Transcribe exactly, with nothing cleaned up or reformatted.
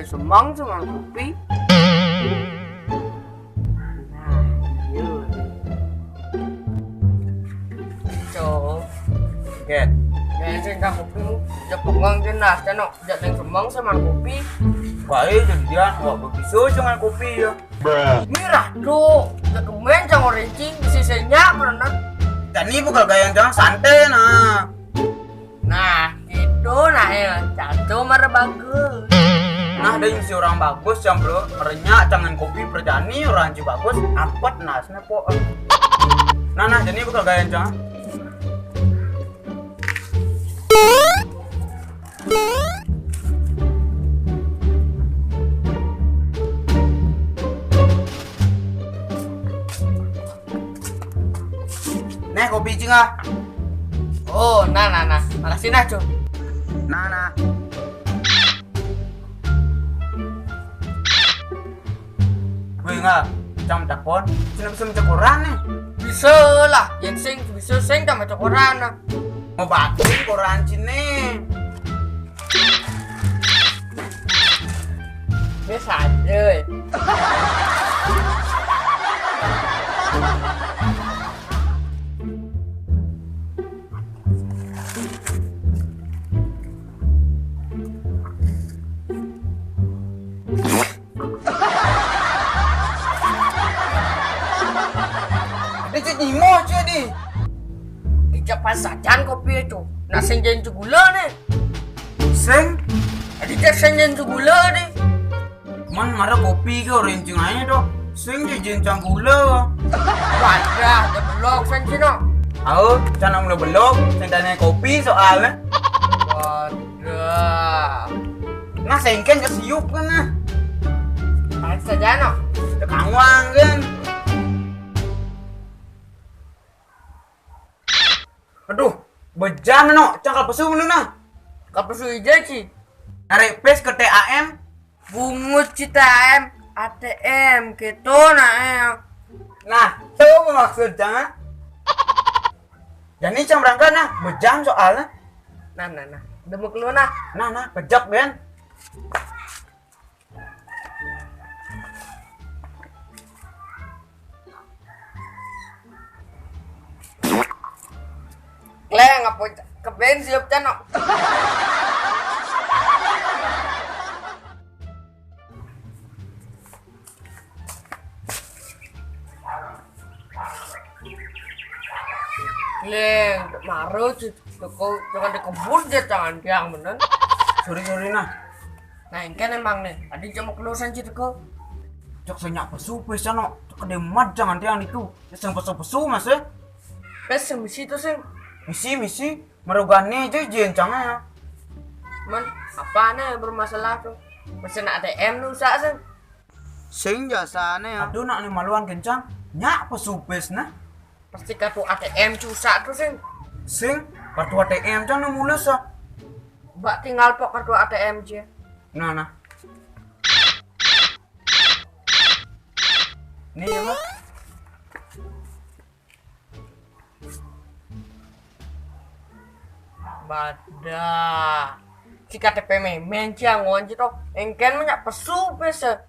Semang cang kopi. Nah, iya. Cok. Ket. Kayaknya cang kopi. Cepet ngang jelas, cang no. Jak neng semang cang kopi. Baik, jadian, wah, begitu cang kopi ya. Mirah, Cok. Jak kemen cang orange, sisanya pernah. Jadi bukan gaya yang jangan santai, nah. Nah, gitu nah ya. Caco marah bagus. Nah, ada yang si orang bagus yang belum merenyak tangan kopi perjani orang ci bagus, ampet nasnya po. Nah, nah, jadi bakal gaya cang. Nih, kopi cing ah. Oh, nah, nah, nah. Makasih nah, Cok. Nah, nah. Wih, nggak. Cang cakon. Cina bisa mencakoran nih. Bisa lah. Yang sing bisa sing sama cakoran nah. Mau batin koran cine. Biasa aja. Dia cek nyimo cek di. Ijak pas sajan kopi itu. Nah, sing jen gula nih. Sing? Jadi cek sing jen gula nih. Man, marah kopi ke orang cing aja doh. Sing dia jen gula. Wadah, dia belok sing cino. Aku, cang mulai belok, sing tanya kopi soalnya. Wadah. Nah, sengken kesiup kan nah. Tarik saja no. Tekang wang kan. Aduh, bejam no, cang kapesu mana nah. Kapesu ija ci. Narik pes ke T A M. Bungut ci T A M, A T M gitu nah. Nah, tuh maksud jangan. Jadi cang berangkat nah, bejam soalnya. Nah, nah, nah. Udah mau keluar nah. Nah, nah, pejak ben. Kleng apa keben siap cano. Kleng, maro sih. Teko jangan dikebun dia tangan tiang bener. Sorry, sorry nah. Nah, engken emang nih. Tadi cuma keluar sanji teko. Cok senyak pesu pes cano. Cok kedemat jangan tiang itu. Sing pesu-pesu mas eh. Pes sing misi tuh sing. Misi, misi. Merugane aja jencangnya. Man, apa nih bermasalah tuh? Pesen A T M lu usah sing. Sing jasane ya. Aduh, nak nih maluan kencang. Nyak apa supes nah? Pasti kartu A T M susah tuh sing. Sing, kartu A T M cang nih mulus ah. Mbak tinggal pok kartu A T M aja. Nah, nah. Nih ya, Mbak. Bada. Si K T P memen cia ngonci toh. Engken banyak pesu pese.